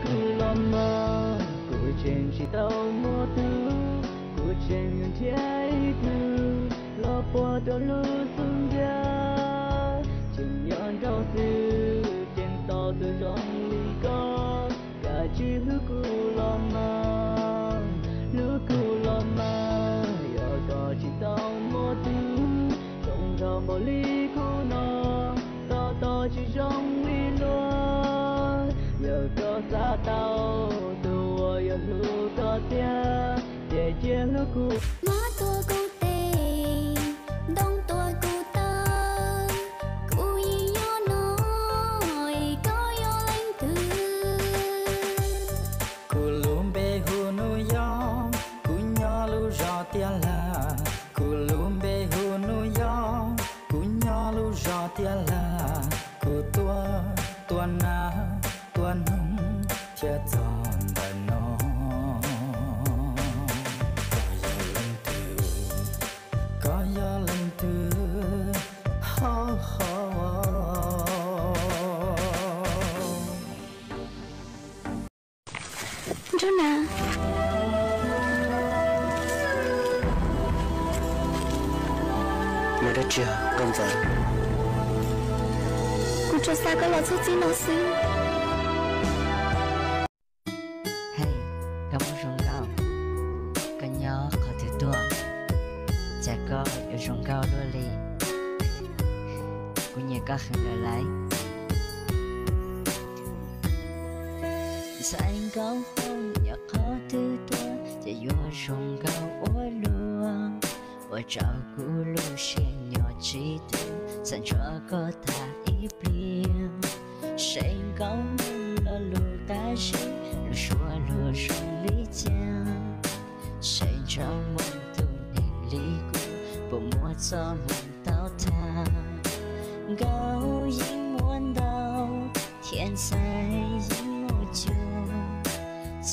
Kuv los mas kuv tseem tsis tau muaj tug, kuv tseem yuav nrhiav ib tug los puag rau lub xub ntiag. Tseem nyob nraum xwb tseem tau tus zoo li koj, kav tsij hlub kuv los mas, hlub kuv los mas. Yog koj tsis tau muaj tug zoo nraug npaum li kuv no, tos tos tsis zoo li luag. Yog koj xav tau tus uas yuav hlub koj tiag, ces cia hlub kuv. Hmab tua kuv tes, ntoo tua kuv taw, kuv yeej nyob no, es koj yog leej twg? Kuv lub npe hu New York, kuv nyob lub zos Tiaj Lag. Kuv lub npe hu New York, kuv nyob lub zos Tiaj Lag. Kuv tuaj tua nas tua noog thiab txog ntawm no. Koj yog leej twg? Koj yog leej twg? Ho ho. Nraug Nas. Muaj dab tsi Nkauj Ntxawm? Kuv tsuas xav koj los txog txij no xwb. Hej, koj muaj zoo nkauj, koj nyob qhov twg tuaj, cas koj yuav zoo nkauj luaj li? Kuv nyiam koj heev lawm lauj. Ntxhais nkauj Hmoob nyob qhov twg tuaj, cas yuav zoo nkauj ua luaj. Ua rau kuv lub siab nyob tsis tau, xav nrog koj tham ib pliag. Saib nkauj Hmoob lo lus qab zib, lus suab luag zoo li cas. Saib ntsej muag tus neeg li kuv, puas muaj txoj hmoo tau tham. Nkauj yeej muaj ntau, thiab ntxhais yeej muaj cuag, cas